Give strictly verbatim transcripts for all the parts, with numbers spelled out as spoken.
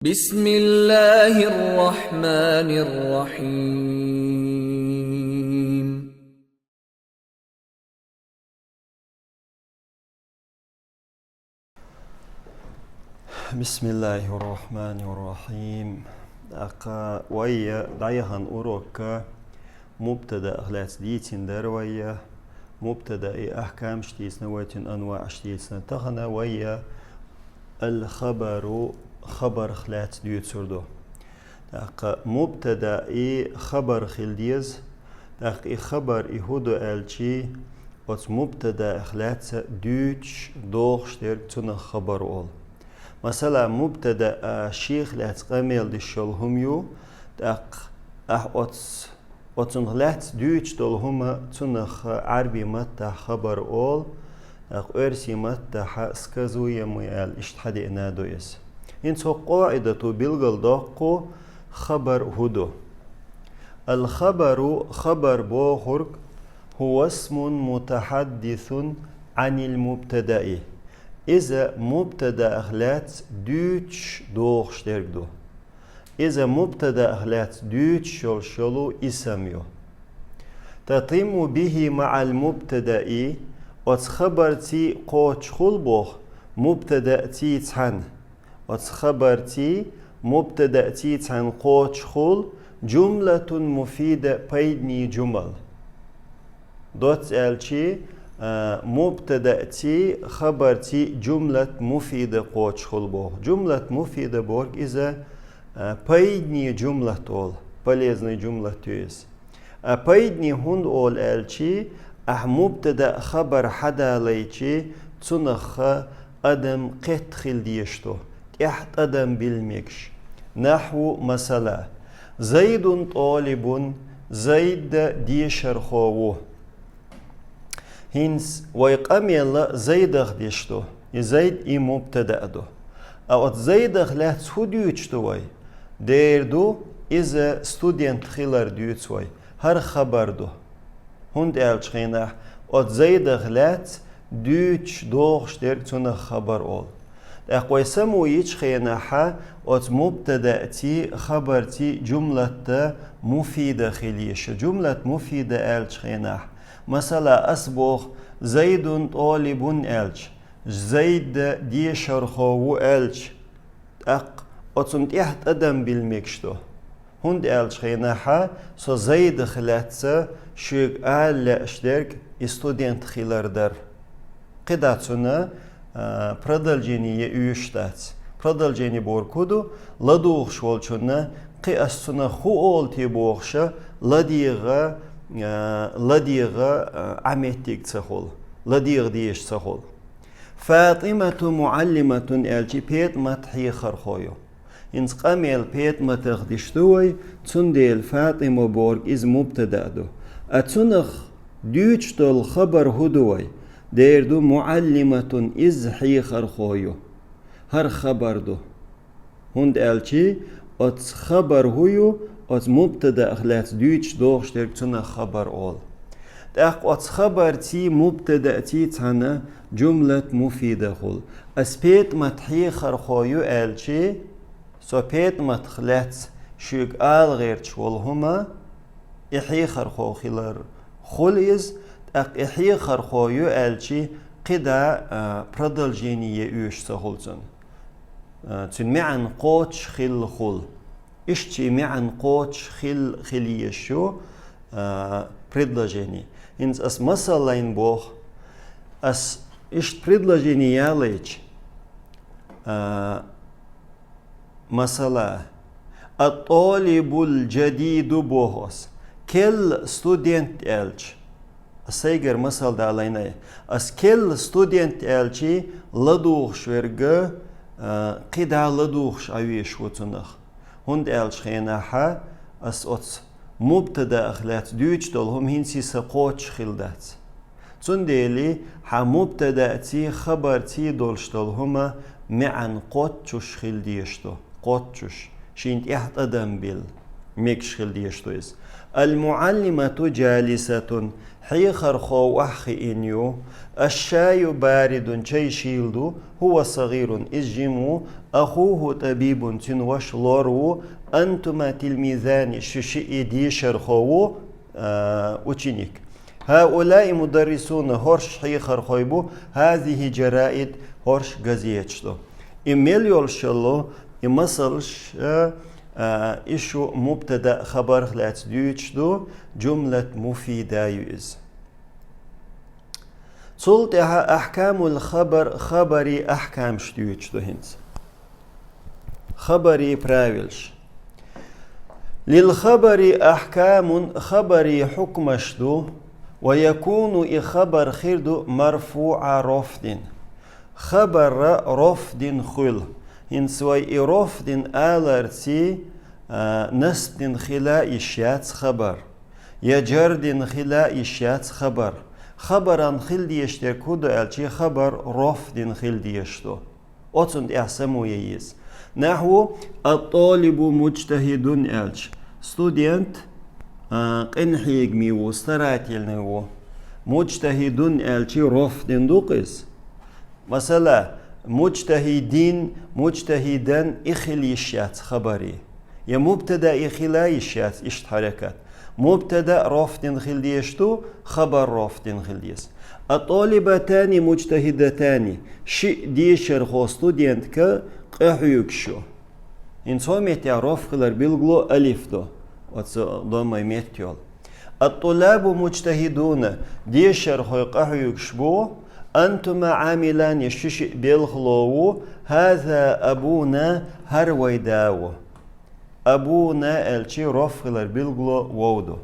بسم الله الرحمن الرحيم. بسم الله الرحمن الرحيم. ТӀаккха вай дӀаяханчу урокехь мубтадаъах лаьцна дийцина дара вай, мубтадаъ и ахкамаш дийцина вай, цуьнан анваъаш дийцина. Тахана вай ал-хабару, хабарх лаьцна дуьйцур ду. ТӀаккха мубтадаъ и хабар хила деза. ТӀаккха и хабар и хӀун ду аьлча, оцу мубтадаъах лаьцна дуьйцуш, дохуш дерг, цунах хабар олу. Масала, мубтадаъ шех лаьцна къамел деш йолу хӀума ю, тӀаккха ахь оцу, оцунах лаьцна дуьйцуш долу хӀума, цунах Ӏаьрби маттахь хабар олу, тӀаккха оьрсийн маттахь сказуемый аьлла иштта хьадеана ду иза. ХӀинца хӀокху къаӀидато билгалдоккху хабар хӀун ду. Ал-хабару, хабар бохург, хӀува исмун мутахьаддисун Ӏанил мубтадаи. Иза мубтадаъах лаьцна дуьйцуш, дохуш дерг ду. Иза мубтадаъах лаьцна дуьйцуш йолуш йолу исам ю. Татимму бихи маъал мубтадаи, оцу хабарций кхочуш хуьлу боху, мубтадаъций цхьаьна. Оцу хабарций, мубтадаъций цхьаьна кхочуш хуьлу жумлатун муфида, пайдний жумал. Доцца аьлча, а, мубтадаъций, хабарций жумлат муфида кхочуш хуьлу боху. Жумлат муфида бохург иза, а, пайдний жумлат олу, полезный жумлат ю иза. А пайдний хӀунда олу аьлча, ахь мубтадаъ, хабар хьадалайча, цунах адам кхетта хила дезаш ду, тӀаьхьа тӀадам билла мегаш. Нахьву, масала, Зайдун тӀолибун, Зайд дешархо ву. ХӀинца вай къамел Зайдах деш ду. И Зайд и мубтадаъ ду. А оцу Зайдах лаьцна хӀун дуьйцуш ду вай? Дера ду, иза студент хилар дуьйцу вай. ХӀара хабар ду. ХӀунда аьлча хенахь, оцу Зайдах лаьцна дуьйцуш, дохуш дерг, цунах хабар олу. ТӀаккха вай самуйичу хенахь, оцу мубтадаъций, хабарций жумлат муфида хила еза. Жумлат муфида аьлча хенахь, масала, ас боху, Зайдун тӀолибун аьлча, Зайд дешархо ву аьлча, тӀаккха оцунна тӀаьхьа тӀадам билла мегаш ду. ХӀунда аьлча хенахь, со Зайдах лаьцна шуьга ала лаьаш дерг и студент хилар дара. КхидӀа цунна, а, продолжение оьшуш дац. Продолжение бохург хӀун ду? ЛадугӀуш волчунна, кхин ас цунах хӀун олу те бохуш, ладегӀа, а, ладегӀа, а, Ӏа меттиг ца хуьлу, ладегӀа дезаш ца хуьлу. ФатӀимату муӀаллиматун аьлча, ПетӀамат хьехархо ю. ХӀинца къамел ПетӀаматах деш ду вай, цундела ФатӀима бохург иза мубтадаъ ду. А цунах дуьйцуш долу хабар хӀун ду вай? Дера ду, муӀаллиматун, иза хьехархо ю. ХӀара хабар ду. ХӀунда аьлча оцу хабар хӀун ю, оцу мубтадаъах лаьцна дуьйцуш, дохуш дерг, цунах хабар олу. ТӀаккха оцу хабарций, мубтадаъций цхьаьна жумлат муфида хуьлу. Ас ПетӀамат хьехархо ю аьлча, со ПетӀаматах лаьцна шуьга ала гӀерташ волу хӀума, и хьехархо хилар хуьлу иза, тӀаккха и хьехархо ю аьлча, кхидӀа, а, продолжение оьшуш ца хуьлу цунна. А, цуьнан маьӀна кхочуш хилла хуьлу. Иштта шен маьӀна кхочуш хилла, хила езаш ю, а, предложение. ХӀинца ас масал лайна боху, ас иштта предложение ялайча, а, масала, ат-толибул жадиду боху ас. Керла студент аьлча, ас сайгара масал далайна. Ас керла студент аьлча, ладугӀуш верг, а, кхидӀа ладугӀуш Ӏавеш ву цунах. ХӀунда аьлча хенахь, ас оцу мубтадаъах лаьцна дуьйцуш долу хӀума хӀинца сан кхочуш хилла дац. Цундела хьан мубтадаъций, хабарций долуш долу хӀума маьӀна кхоччуш хила дезаш ду, кхоччуш, шена тӀаьхьа тӀадам билла. Мегаш хила дезаш ду иза. Ал-муаллимату джалисатун, хьехархо охьахиъна ю. Аш-шаю баридун, чай шийла ду. Хува сагъирун, иза жима ву. Ахуху табибун, цуьнан ваша лор ву. Антума тилмизани, шу шиъ дешархо ву, а, ученик. Хьаулаи мударрисуна, хӀорш хьехархой бу. Хьазихи джараид, хӀорш газеташ ду. И мел йолуш йолу, и масалш, а, а, и шу мубтада хабарх лаьцна дуьйцуш ду, джумлат муфида ю иза. Цул тӀаьхьа ахькамул хабар, хабари ахькамаш дуьйцуш ду хӀинца. Хабари правилаш. Лил хабари ахькамун, хабари хьукмаш ду, ва якуну, и хабар хир ду, марфуа рофдин. Хабар рофдин хуьлу. ХӀинца вай и рофдин аларций, а, насбдин хила йиш яц хабар. Я джардин хила йиш яц хабар. Хабаран хила дезаш дерг хӀун ду аьлча, хабар рофдин хила дезаш ду. Оцунна тӀехь само ян еза. Нахьву, ат-талибу муджтахидун аьлча, студент, а, къинхьегаме ву, старательный ву. Муджтахидун аьлча, рофдин ду-кх иза. Масала, муджтахидин, муджтахидан и хила йиш яц хабари. Я мубтада и хила йиш яц иштта хьаракат. Мубтада рофдин хила дезаш ду, хабар рофдин хила деза. Ат-талибатани муджтахидатани, шиъ дешархо, студентка къахьоьгуш ю. ХӀинца хӀокху меттехь роф хилар билгало алиф ду, оцу доммай метта йолу. Ат-тулабу муджтахидуна, дешархой къахьоьгуш бу. Антума Ӏамилани, шу шиъ белхало ву. Хаза абуна, хӀара вай да ву. Абуна аьлча, роф хилар билгало вов ду.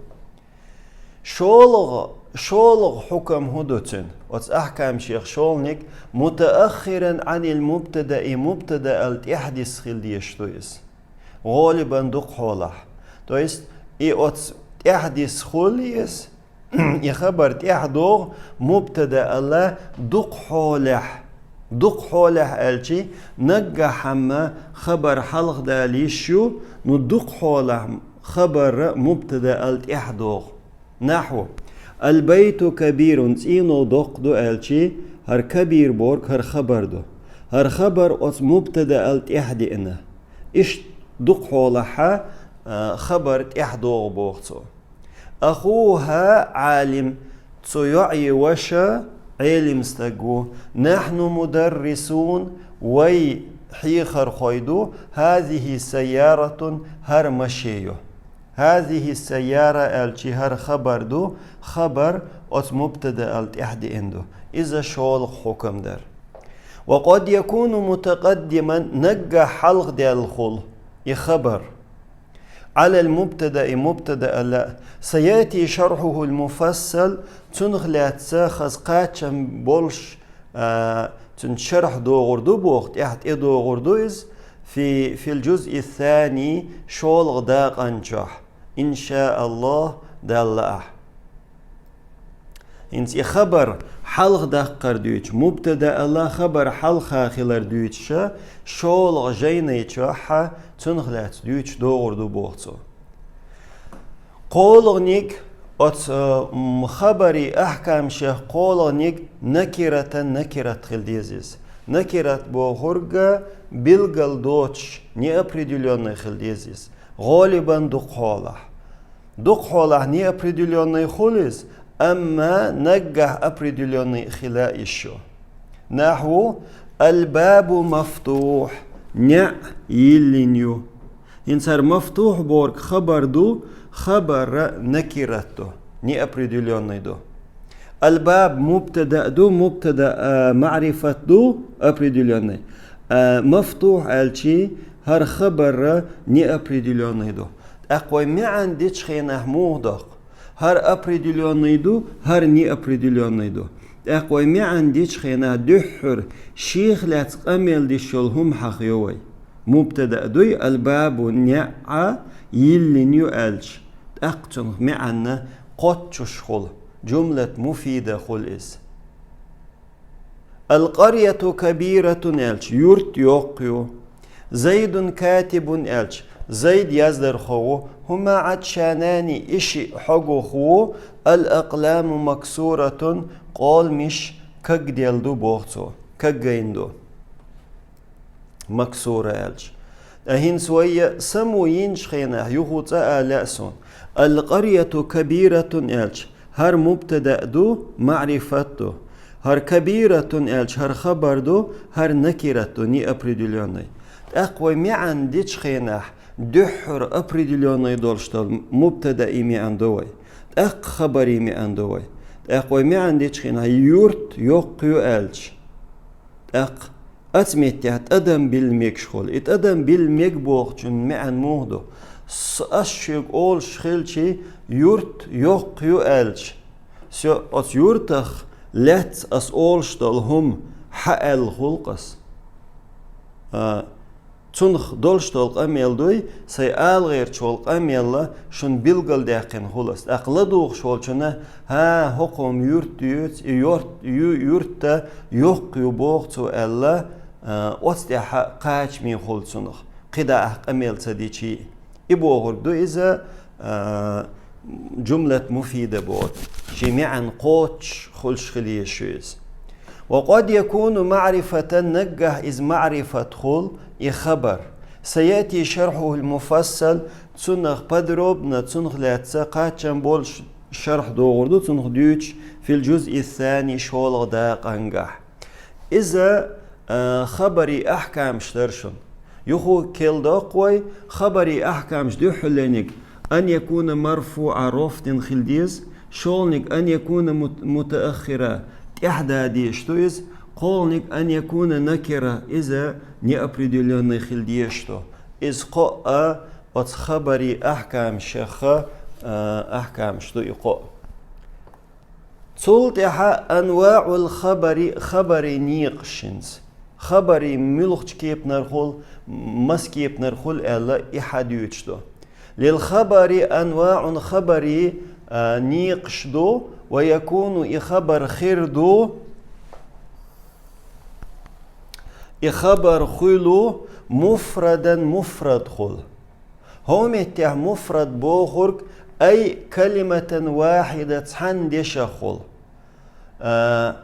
ШолгӀа, шолгӀа хьукам хӀун ду цуьнан? Оцу ахькамех шолгӀаниг, мутааххиран Ӏанил мубтадаи, мубтадаал тӀаьхьадисса хила дезаш ду иза. ГӀолибан дукха хьолахь. То есть, и оцу тӀаьхьадисса хуьлу иза, и хабар тӀаьхьадогӀу мубтадаал дукха хьолехь. Дукха хьолехь аьлча, наггахь хӀумма хабар хьалха дала йиш ю, ну дукха хьолахь хабар мубтадаал тӀаьхьадогӀу. Нахьву, аль-байту кабирун, цӀийнов доккха ду аьлча, хӀара кабир бохург хӀара хабар ду. ХӀара хабар оцу мубтадаал тӀаьхьадеана. Иштта дукха хьолахь, а, хабар тӀаьхьадогӀу боху цо. Ахуха Ӏалим, цу йоӀе ваша Ӏелим стаг ву. Нахьну мударрисун, вай хьехархой ду, хазихи сайяратун, хӀара машен ю. Хазихи сайяра аьлча, хӀара хабар ду, хабар оцу мубтадаал тӀаьхьадеана ду. Иза шолгӀа хьукам дара. Ва къад якуну мутакъаддиман, наггахь хьалха даьлла хуьлу и хабар. Ӏалал мубтадаи, мубтадаал. Саяти шархьухул муфассал, цунах лаьцна хаза кхачам болуш, а, цуьнан шархь догӀур ду боху, тӀаьхьа тӀедогӀур ду иза, фи, фил джузъи сани, шолгӀа дакъан чохь, иншааллахӀ, Далла лаахь. ХӀинца и хабар хьалха даккхар дуьйцуш, мубтадаал хабар хьалха хилар дуьйцуш, шолгӀа жайнай чохь цунах лаьцна дуьйцуш догӀур ду боху цо. КхоалгӀаниг, оцу, м, хабари ахькамех кхоалгӀаниг накиратан накират хила деза иза. Накират бохург билгал доцуш, неопределённый хила деза иза. ГӀолибан дукха хьолахь. Дукха хьолахь неопределённый хуьлу иза, амма наггахь определённый хила йиш ю. Нахьву, аль-бабу мафтухь, неӀ йиллина ю. ХӀинца хӀара мафтухь бохург хабар ду, хабар накират ду, неопределённый ду. Аль-баб мубтада ду, мубтада, а, маърифат ду, определённый. А, мафтухь аьлча, хӀара хабар неопределённый ду. ТӀаккха вай маьӀна дечу хенахь муха доккху? ХӀара определённый ду, хӀара неопределённый ду. ТӀаккха вай маьӀна дечу хенахь дуьххьара шех лаьцна къамел деш йолу хӀума хьахайо вай. Мубтада дуй, аль-бабу, неӀ йиллина ю аьлча, тӀаккха цунах маьӀна кхоччуш хуьлу, джумлат муфида хуьлу иза. Аль-къаръяту кабиратун аьлча, юрт йоккха ю. Зайдун катибун аьлча, Зайд яздархо ву, хӀума Ӏатшанани, и шиъ хьогух ву, ал-акъламу максуратун, къоламаш кагделла ду, боху цо, каггайна ду. Максура аьлча. Ткъа хӀинца вай саму йинчу хенахь юха цкъа а лаьа суна. Ал-къаръяту кабиратун аьлча, хӀара мубтада ду, маърифат ду. ХӀара кабиратун аьлча, хӀара хабар ду, хӀара накират ду, неопределённый. ТӀаккха вай маьӀна дечу хенахь дуьххьара определённый долуш долу мубтадаи маьӀна ду вай. ТӀаккха хабари маьӀна ду вай. ТӀаккха вай маьӀна дечу хенахь юрт йоккха ю аьлча. ТӀаккха оцу меттехь тӀадам билла мегаш хуьлу. И тӀадам билла мега бохучун маьӀна муха ду? С-, ас шуьга олуш хилчи, юрт йоккха ю аьлча, со оцу юртах лаьцна ас олуш долу хӀума хьан аьлла хуьлу-кх ас? А, цунах долуш долу къамел дуй, сайн алагӀерчу волу къамелла шуна билгалдаьккхина хуьлу ас. ТӀаккха ладугӀуш волчунна, хӀа, хӀокхо-м юрт юьйцу, и йорт-, ю-, юрт-, юртта йоккха ю боху цо аьлла, а, оцу тӀехь кхачаме хуьлу цунах, кхидӀа ахь къамел ца дичи. И бохург ду иза, а, жумлат муфида боху. Шен маьӀна кхочуш хуьлуш хила езаш ю иза. Ва къад якуну маърифатан, наггахь иза маърифат хуьлу, и хабар. Саяти шархьухул муфассал, цунах подробно, цунах лаьцна кхачам болуш шархь догӀур ду, цунах дуьйцуш, фил жузъи сани, шолгӀа дакъангахь. Иза, а, хабари ахькамаш дара шуна. Юха кхел доккху вай, хабари ахькамаш дуьххьалениг, ан якуна марфуъа, рофтина хила деза, шолгӀаниг, ан якуна мут-, мутааххира, тӀаьхьа да дезаш ду иза, кхолгӀаниг, ан якуна накира, иза неопределённый хила дезаш ду. Иза кхоъ а оцу хабари ахькамашех, а, ахькамаш ду и кхоъ. Цул тӀаьхьа анваъул хабари, хабари некъаш хӀинца. Хабари муьлхачу кепанара хуьлу, маса кепанара хуьлу аьлла, и хьадуьйцуш ду. Лил хабари анваъун, хабари, а, некъаш ду, ва якуну, и хабар хир ду, и хабар хуьлу муфрадан, муфрад хуьлу. ХӀокху меттехь муфрад бохург ай калиматан вахьида, цхьана дешах хуьлу. А,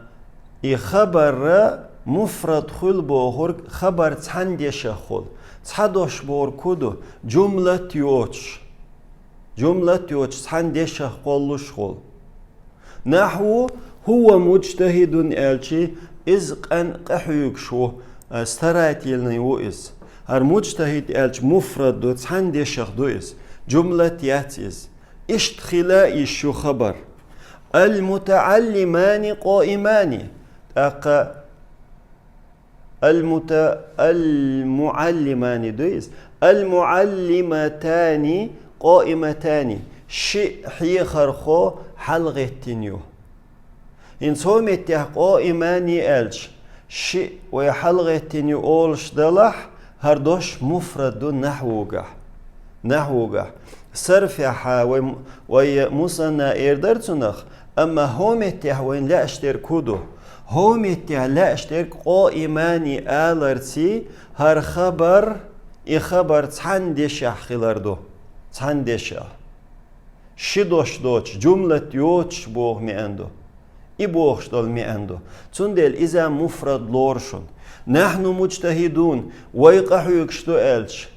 и хабар муфрад хуьлу бохург хабар цхьана дешах хуьлу. Цхьа дош бохург хӀун ду? Жумлат йоцуш. Жумлат йоцуш цхьана дешах кхоллуш хуьлу. Нахьву, хӀува муджтахидун аьлчи, иза къан-, къахьоьгуш ву, а, старательный ву иза. ХӀара муджтахид аьлча муфрад ду, цхьана дешах ду иза. Жумлат яц иза. Иштта хила йиш ю хабар. Ал-мутааллимани къаимани. ТӀаккха Ал-мута-, ал-муаллимани ду иза. Ал-муаллиматани къаиматани. Шиъ хьехархо хьалагӀеттина ю. ХӀинца хӀокху меттехь къаимани аьлча, шиъ вай хьалагӀеттина ю олуш далахь, хӀара дош муфрад ду нахьвугахь. Нахьвугахь. Сарфехь вай, вай мусанна эр дара цунах, амма хӀокху меттехь вайна лаьаш дерг хӀун ду? ХӀокху меттехь лаьаш дерг къаимани аларций, хӀара хабар, и хабар цхьана дешехь хилар ду. Цхьана дешехь. Ши дош доцуш, жумлат йоцуш боху маьӀна ду. И бохуш долу маьӀна ду. Цундела иза муфрад лору шуна. Нахьну муджтахидун, вай къахьоьгуш ду аьлча,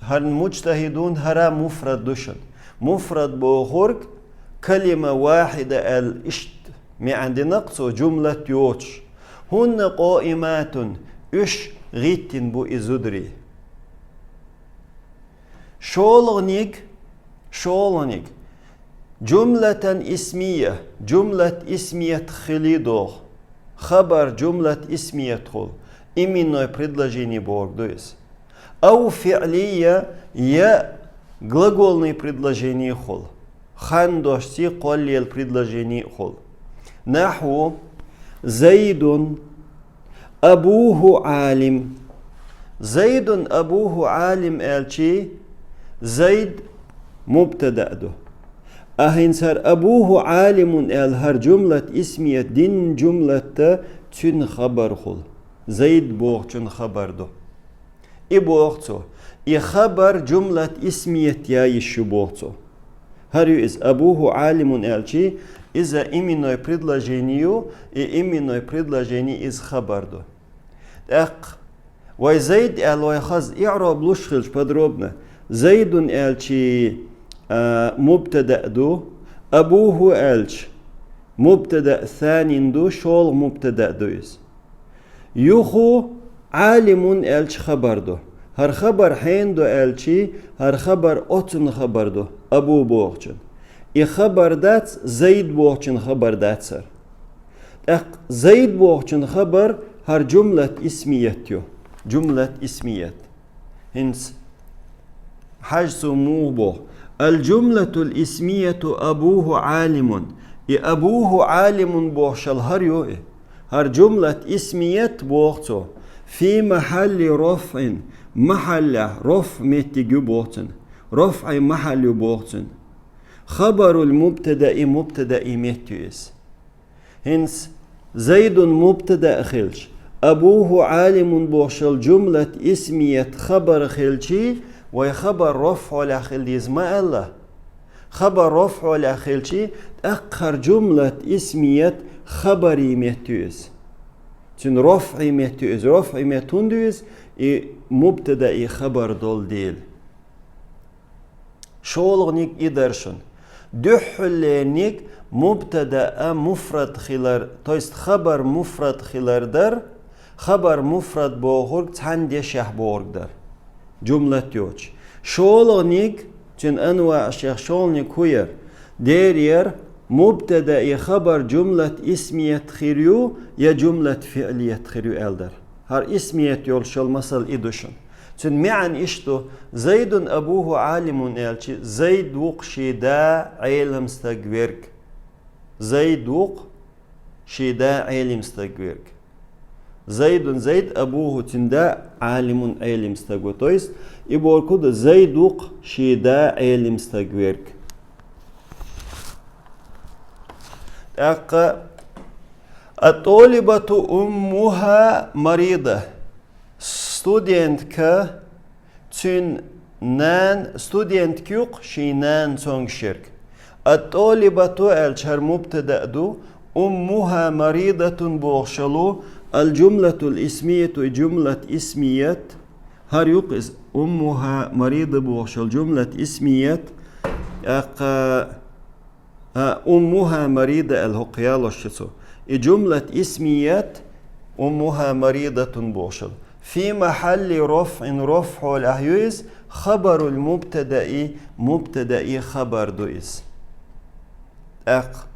хӀара муджтахидун, хӀара муфрад ду шуна. Муфрад бохург калима вахьида аьлла иштта маьӀна дина-кх цо, жумлат йоцуш. ХӀунна къаиматун, уьш гӀиттина бу и зударий. ШолгӀаниг, шолгӀаниг. Жумлатан исмия, жумлат исмият хили догӀу. Хабар жумлат исмият хуьлу. Именной предложени бохург ду иза. Ау фиълия, я глаголный предложени хуьлу. Хан дошций кхоллаелла предложени хуьлу. Нахьву, Зайдун абуху Ӏалим. Зайдун абуху Ӏалим аьлчи, Зайд мубтада ду. А хӀинца хӀара абуху Ӏалимун аьлла хӀара жумлат исмият дин жумлатта цуьнан хабар хуьлу. Зайд бохучун хабар ду. И боху цо. И хабар жумлат исмият я йиш ю боху цо. ХӀара ю иза, أبوه عالم аьлчи, иза именной предложени ю, и именной предложени иза хабар ду. ТӀаккха вай Зайд аьлла вай хаза иӀроб луш хилча подробно. Зайдун аьлчи, а, мубтада ду, أبوه аьлча мубтада санин ду, шолгӀа мубтада ду иза. Юху عالم аьлча хабар ду. ХӀара хабар хьенан ду аьлчи, хӀара хабар оцун хабар ду, أبو бохучун. И хабар дац, Зайд бохучун хабар дац хӀара. ТӀаккха Зайд бохучун хабар хӀара жумлат исмият ю. Жумлат исмият. ХӀинца хьажа цо муха боху. الجملة الاسمية أبوه عالم. И أبوه عالم бохушал хӀара ю и. ХӀара жумлат исмият боху цо. في محل رفع, махьаллехь, рафӀ меттиг ю боху цуьнан. РафӀи махьалл ю боху цуьнан. خبر المبتدأ, мубтадаи метта ю иза. ХӀинца Зайдун мубтада а хилча, أبوه عالم бохушал жумлат исмият хабар а хилчи, вай хабар рафӀолехь хила деза ма аьлла. Хабар рафӀолехь хилчи, тӀаккха хӀара жумлат исмият хабари метта ю иза. Цуьнан рафӀи метта ю иза. РафӀи метта хӀунда ю иза? И мубтадаи хабар долу дела. ШолгӀаниг и дара шуна. Дуьххьарлерниг мубтада а муфрад хилар, то есть хабар муфрад хилар дара, хабар муфрад бохург цхьана дешехь бохург дара. Жумлат йоцуш. ШолгӀаниг, цуьнан анваъашех шолгӀаниг хӀун яра? Дера яра, мубтадаи хабар жумлат исмият хир ю, я жумлат фиълият хир ю аьлла дара. ХӀара исмият йолушал масал и ду шуна. Цуьнан маьӀна иштта ду: Зайдун абуху Ӏалимун аьлчи, Зайд ву-кх шен да Ӏелам стаг верг. Зайд ву-кх шен да Ӏелам стаг верг. Зайдун, Зайд, абуху, цуьнан да, Ӏалимун, Ӏелам стаг ву. То есть, и бохург ду, Зайд ву-кх шен да Ӏелам стаг верг. ТӀаккха, ат-толибату уммуха марида. Студентка, цуьнан нана, студентка ю-кх шен нана цомгуш ерг. Ат-толибату аьлча хӀара мубтада а ду, уммуха маридатун бохушал ву, ал-жумлатул исмияту, и жумлат исмият, хӀара ю-кх иза, уммуха марида бохушал жумлат исмият, тӀаккха А, уммуха марида аьлла хӀокху ялош ю цо. И жумлат исмият, уммуха маридатун бохушал. Фи махьалли рафӀин, рафӀолехь ю иза, хабарул мубтадаи, мубтадаи хабар ду иза. ТӀаккха.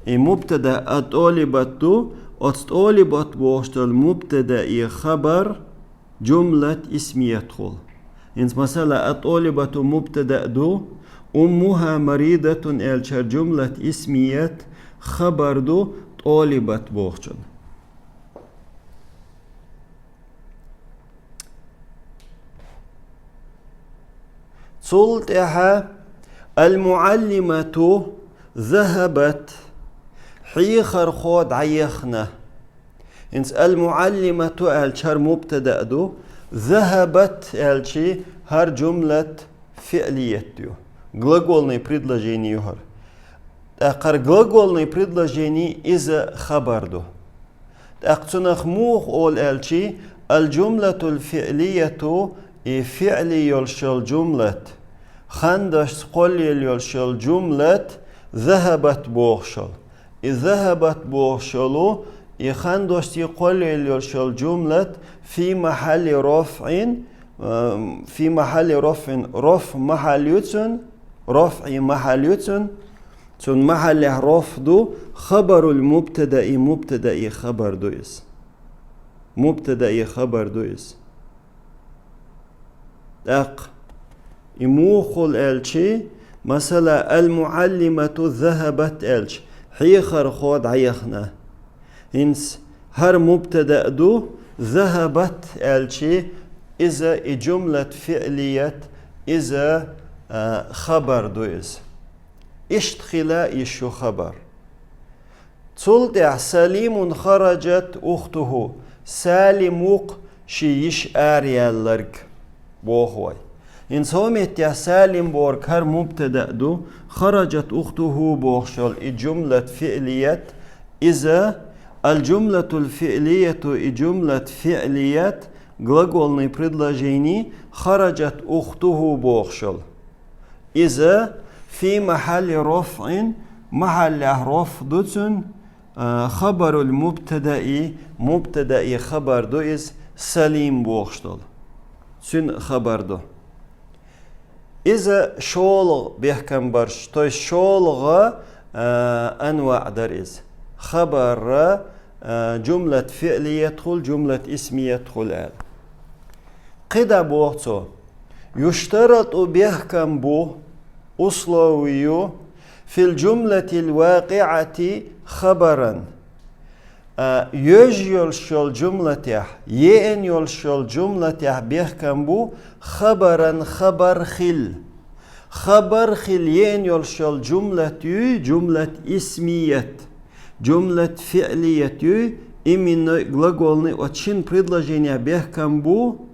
И мубтада ат-толибат ду, оцу толибат бохуш долу мубтадаи хабар, жумлат исмият хуьлу. ХӀинца масала, ат-толибату мубтада ду, уммуха маридатун аьлча хӀара жумлат исмият хабар ду толибат бохучун. Цул тӀаьхьа ал-муаллимату захабат, хьехархо дӀаяхна. ХӀинца ал-муаллимату аьлча хӀара мубтада а ду, захабат аьлчи хӀара жумлат фиълият ю. Глагольный предложение ю хӀара. ТӀаккха хӀара глагольный предложение иза хабар ду. ТӀаккха цунах муха олу аьлчи, ал-жумлатул фиълияту, и фиъли йолуш йолу жумлат, хандашца кхоллаелла йолуш йолу жумлат, захабат бохуш йолу. И захабат бохуш йолу, и хандашца кхоллаелла йолуш йолу жумлат, фи махьалли рафӀин, э, фи махьалли рафӀин, рафӀ махьалл ю цуьнан, рафӀи махьалл ю цуьнан, цуьнан махьаллехь рафӀ ду, хабарул мубтадаи, мубтадаи хабар ду иза. Мубтадаи хабар ду иза. ТӀаккха. И муха хуьлу аьлчи, масала, ал-муаллимату захабат аьлча, хьехархо дӀаяхна. ХӀинца хӀара мубтада а ду, захабат аьлчи, иза и жумлат фиълият, иза, а, хабар ду иза. Иштта хила йиш ю хабар. Цул тӀаьхьа Салимун хараджат ухтуху, Салим ву-кх шен йиша араяьлларг. боху вай. ХӀинца хӀокху меттехь салим бохург хӀара мубтада ду, хараджат ухтуху бохуш йолу и жумлат фиълият, иза аль-жумлатул фиълияту, и жумлат фиълият, глаголный предложение, хараджат ухтуху бохуш йолу. Иза фи махьалли рофъин, махьаллехь рофъ ду цуьнан, а, хабарул мубтадаи, мубтадаи хабар ду иза, салим бохуш долу. Цуьнан хабар ду. Иза шолгӀа бехкам барш, то есть шолгӀа, а, анваъ дара иза. Хабарра, а, жумлат фиълият хуьлу, жумлат исмият хуьлу аьлла. КхидӀа боху цо: «Юштарату», бехкам бу, условие ю, «фил жумлатил вакъиъати хабаран». А, йоьжна йолуш йолу жумлатехь, еана йолуш йолу жумлатехь бехкам бу, хабаран, хабар хила. Хабар хила еана йолуш йолу жумлат юй, жумлат исмият, жумлат фиълият юй, именной, глаголный, оцу шина предложенехь бехкам бу,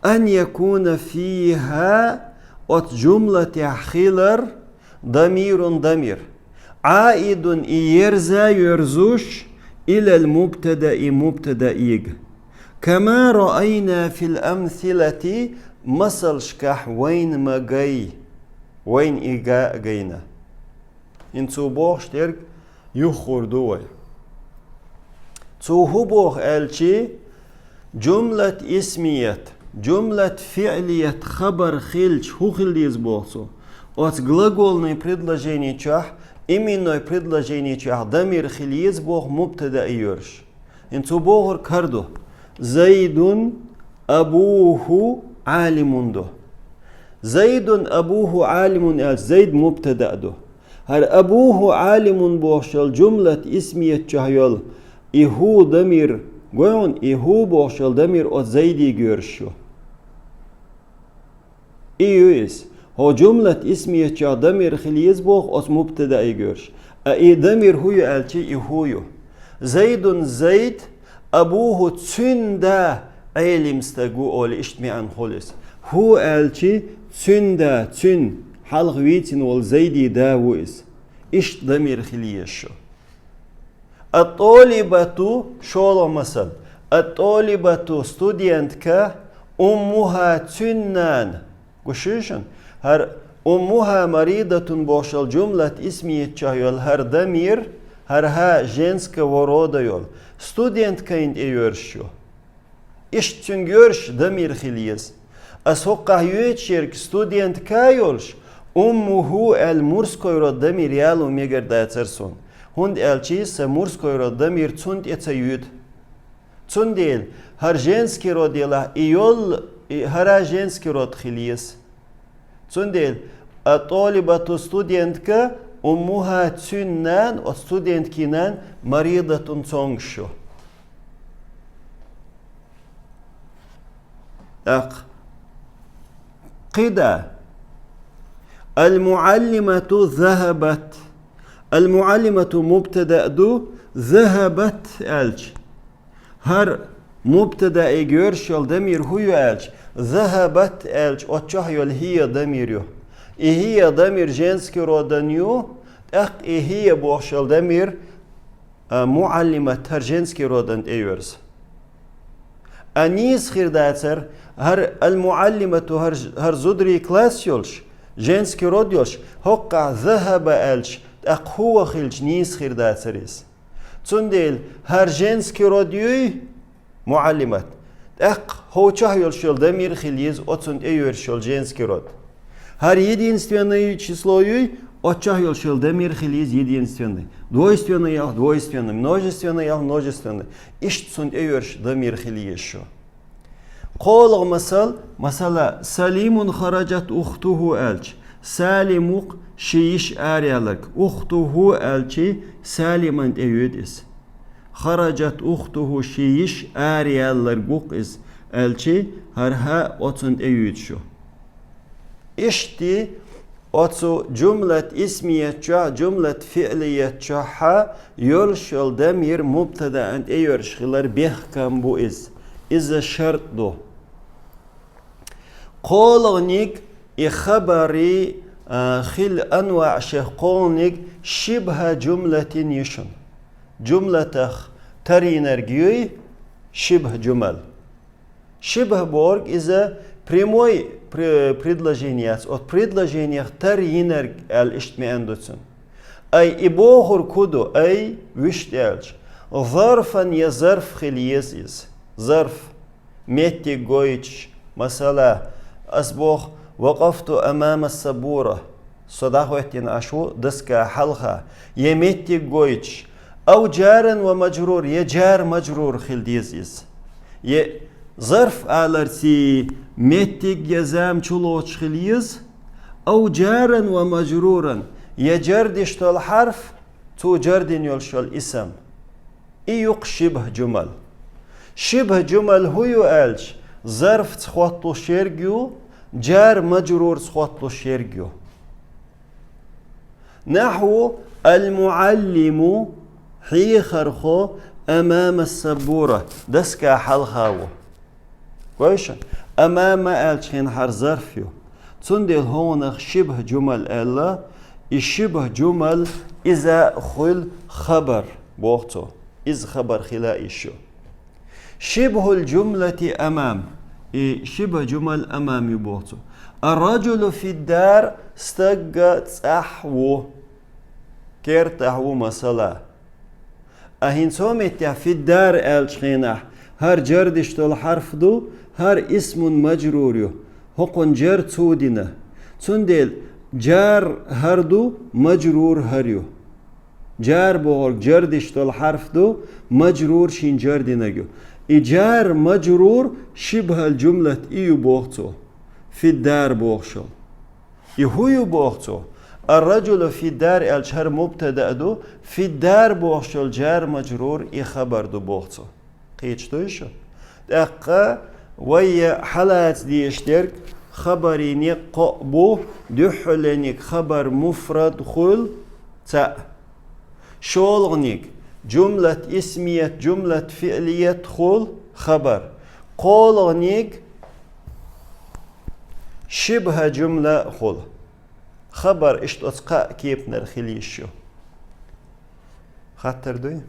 ан якуна фиха, оцу жумлатехь хилар, дамирун, дамир, Ӏаидун, и ерза йоьрзуш, илал мубтадаи, мубтадаига. Кама раайна фил амсилати, масалшкахь вайна ма гай, вайна и га а гайна. ХӀинца цо бохуш дерг юххур ду вай. Цо хӀун боху аьлчи, жумлат исмият, жумлат фиълият хабар хилча, хӀун хила деза боху цо? Оцу глаголный предложени чохь, именной предложени чохь дамир хила еза боху, мубтадаи йоьрзуш. ХӀинца цо бохург хӀара ду: Зайдун абуху Ӏалимун ду. Зайдун абуху Ӏалимун аьлча, Зайд мубтада а ду. ХӀара абуху Ӏалимун бохуш йолу жумлат исмият чохь йолу и хӀу дамир, гой хьуна, и хӀу бохуш йолу дамир оцу Зайдига йоьрзуш ю. И ю иза. ХӀокху жумлат исмият чохь дамир хила еза боху оцу мубтадаига йоьрзуш. А и дамир хӀу ю аьлчи, и хӀу ю. Зайдун, Зайд, абуху, цуьнан да, Ӏелим стаг ву олий, иштта маьӀна хуьлу иза. ХӀу аьлчи, цуьнан да, цуьнан, хьалха вийцина волу Зайди да ву иза. Иштта дамир хила еза шу. Ат-толибату, шолгӀа масал. Ат-толибату, студентка, уммуха, цуьнан нана. Гуш ю шуна? ХӀара уммуха маридатун бохуш йолу жумлат исмият чохь йолу хӀара дамир, хӀара ха женского рода йолу, студенткина тӀе йоьрзуш ю. Иштта цуьнга йоьрзуш дамир хила еза. Ас хӀокхахь йоьдуш ерг студентка йолуш, уммуху аьлла мужской род дамир яло мегар дацара суна. ХӀунда аьлча сан мужской род дамир цунна тӀе ца юьду. Цундела, хӀара женский род елахь, и йолу, и хӀара женский род хила еза. Цундела, ат-толибату, студентка, уммуха, цуьнан нана, оцу студенткин нана, маридатун, цомгуш ю. ТӀаккха. КхидӀа. Ал-муаллимату захабат. Ал-муаллимату мубтада а ду, захабат аьлча. ХӀара мубтадаига йоьрзуш йолу дамир хӀу ю аьлча, захабат аьлча, оцу чохь йолу хӀия дамир ю. И хӀия дамир женский родан ю, тӀаккха и хӀия бохуш йолу дамир, а, муаллимат, хӀара женский родан тӀе йоьрзу. А нийса хир дацара, хӀара ал-муаллимату, хӀара, хӀара зударий класс йолуш, женский род йолуш, хӀокхахь захаба аьлча, тӀаккха хӀува хилча нийса хир дацара иза. Цундела хӀара женский род юй, муаллимат. ТӀаккха хӀокху чохь йолуш йолу дамир хила еза оцунна тӀе йоьрзуш йолу женский род. ХӀара единственное число юй, оцу чохь йолуш йолу дамир хила еза единственный. Двойственный ялахь двойственный, множественный ялахь множественный. Иштта цунна тӀе йоьрзуш дамир хила еза шу. КхоалгӀа масал, масала, Салимун хараджат ухтуху аьлча, Салим ву-кх ши йиша араяьлларг, ухтуху аьлчи, Салиман тӀе юьду иза. Хараджат ухтуху, ши йиша араяьлларг ву-кх иза, аьлчи, хӀара хӀа оцунна тӀе юьду шу. Иштта оцу жумлат исмият чохь, жумлат фиълият чохь хьа йолуш йолу дамир мубтадаан тӀе йоьрзуш хилар бехкам бу иза. Иза шарт ду. КхоалагӀниг, и хабари, а, хила анваӀ шех кхоалагӀниг шибхӀа жумлатин йишун. Жумлатах тара йинарг юй шибхӀ жумал. ШибхӀ бохург иза прямой пре-, предложени яц, от предложениях тара йинарг аьлла иштта маӀан ду цун. Ай и бохург хӀу ду, ай вуьшта аьлча, зарфан я зарф хила еза иза. Зарф. Меттиг гойташ, масала, ас боху: «Вакъафту амама сабура», со дӀахӀоьттина Ӏаш ву доска хьалха, е меттиг гойташ, ав жаран ва мажрур, е жар-мажрур хила деза иза. Е зарф аларций меттиг я зама чулоцуш хила еза, ав жаран ва мажруран, е жар деш долу хьарф, цо жар дина йолуш йолу исам. И ю-кх шибхӀ жумал. ШибхӀ жумал хӀу ю аьлча, зарфца хотталуш ерг ю, жар-мажрурца хотталуш ерг ю. Нахьву: «Ал-муӀаллиму», хьехархо, «амама сабура», доска хьалха ву. Гой шу, амама аьллачу хенахьара зарф ю. Цундела хӀунах шибхӀ жумал аьлла, и шибхӀ жумал иза хуьлу хабар, боху цо. Иза хабар хила йиш ю. ШибхӀул жумлати амам. И шибхӀ жумал амам ю, боху цо. Ар-раджулу фид-дар, стаг цӀахь ву. Кертахь ву, масала. А хӀинца хӀокху меттехь фид-дар аьллачу хенахь, хӀара жар деш долу хьарф ду, хӀара исмун мажрур ю. ХӀокхунна жар цо дина. Цундела жар хӀара ду, мажрур хӀара ю. Жар бохург жар деш долу хьарф ду, мажрур шен жар динарг ю. И жар-мажрур шибхӀал жумлат и ю, боху цо. Фид-дар бохуш йолу. И хӀун ю, боху цо? Ар-раджулу фид-дар аьлча, хӀара мубтада а ду, фид-дар бохуш йолу жар-мажрур и хабар ду, боху цо. Кхеташ дуй шу? ТӀаккха вай хьалаца дезаш дерг хабарийн некъ кхоъ бу, дуьххьалерниг хабар муфрад хуьлу, цхьаъ. ШолгӀаниг жумлат исмият, жумлат фиълият хуьлу, хабар. КхоалгӀаниг шибхӀа жумла хуьлу. Хабар иштта оцу кхаа кепанара хила йиш ю. Хаттар дуй?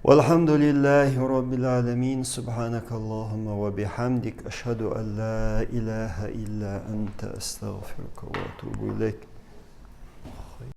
والحمد لله رب العالمين. سبحانك اللهم وبحمدك. أشهد أن لا إله إلا أنت. أستغفرك وأتوب إليك.